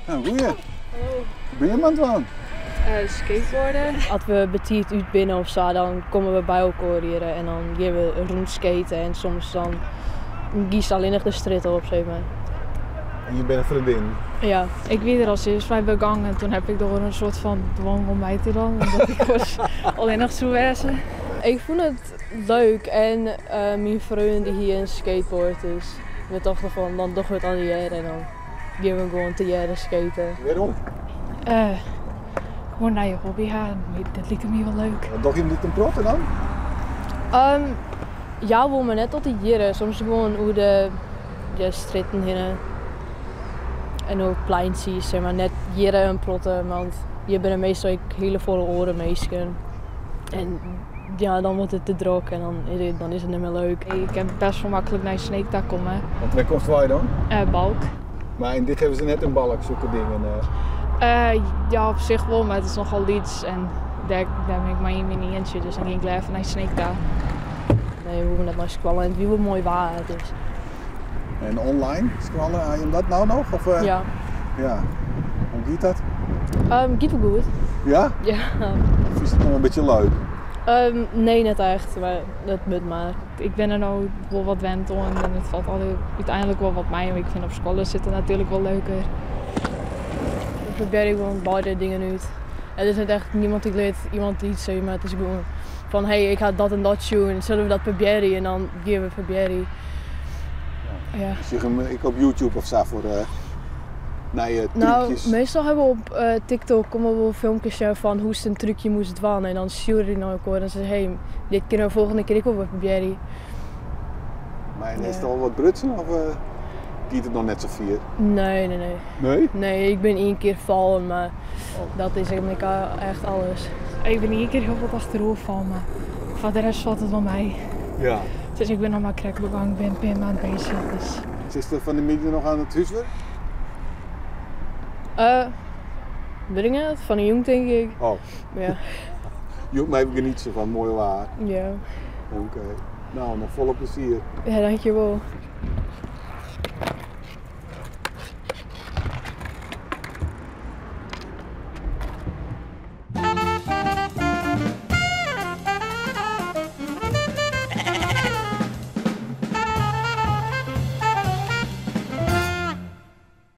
Nou, goeie. Bin je oan it dwaan? Skateboarden. As we betiid út binne of sa, dan komme we by elkoar hjir en dan gean we rûn skaten en soms dan giest allinnich de strjitte op, sis mar. En je binne freondinnen? Ja. Ik wie der al sinds mei begûn en toen heb ik der in soart fan dwong om mei te dwaan, omdat ik oars allinnich soe wêze. Ik fûn it leuk en myn freon dy hie in skateboard, dus we tochten fan dan dogge we it allegear en dan gean we gewoan tegearre skaten. Wêrom? Gewoan in nije hobby ha, dat liket my wol leuk. Wat dogge jim dit in protte dan? Ja, wol, mar net altyd hjir. Soms gewoan oer de strjitten hinne en oer pleintsjes, zeg maar. Net hjir in protte, want hjir binne meastal ek hiele folle oare minsken. En ja, dan wurdt it te drok en dan is it net mear leuk. Ik kin best wol maklik nei Sneek ta komme. Want wêr komst wei dan? Balk. Mar en dit hawwe se net in Balk, sokke dingen? Ja, op sich wol, mar it is nochal lyts en dêr bin ik mar yn myn ientsje, dus dan gean ik leaver nei Sneek ta. Nee, we hoege net nei skoalle en it wie wol moai waar, dus. En online skoalle, ha jim dat no noch? Of, Ja. Ja. Hoe giet dat? Giet wol goed. Ja? Ja. Fynst it noch in bytsje leuk? Nee, net echt, mar dat moat mar. Ik bin der no wol wat wend oan en it falt altyd úteinlik wol wat mei, mar ik fyn op skoalle sitten natuerlik wol leuker. Ik probearje gewoan beide dingen út. It is net echt niemand dy't leart iemand iets, zeg maar. It is gewoan fan hey, ik ha dat en dat sjoen, sille we dat probearje? En dan gean we probearje. Ja. Sjoch him ek op YouTube of sa foar nije Nou, trúkjes? meastal hawwe we op TikTok komme wol filmkes sjen fan hoe'tst in trúkje moatst dwaan en dan stjoere dy nei elkoar en sizze hey, dit kinne we folgjende kear ek wol wer probearje. Mar en is it al wat brutsen of giet it noch net sa fier? Nee, nee, nee. Nee? Nee, ik bin ien kear fallen, mar Oh. dat is eigentlik echt alles. Ik bin ien kear hiel bot achteroer fallen, mar foar de rest falt it wol mei. Ja. Dus ik bin noch mar krekt begûn, ik bin in pear maand beuzich, dus. Sitst der fan 'e middei noch oan it húswurk? Wit ik net, fan 'e jûn tink ik. Oh. Ja. Jûn even genietsje fan moai waar. Ja. Oké. Nou, noch folle plezier. Ja, dankjewol.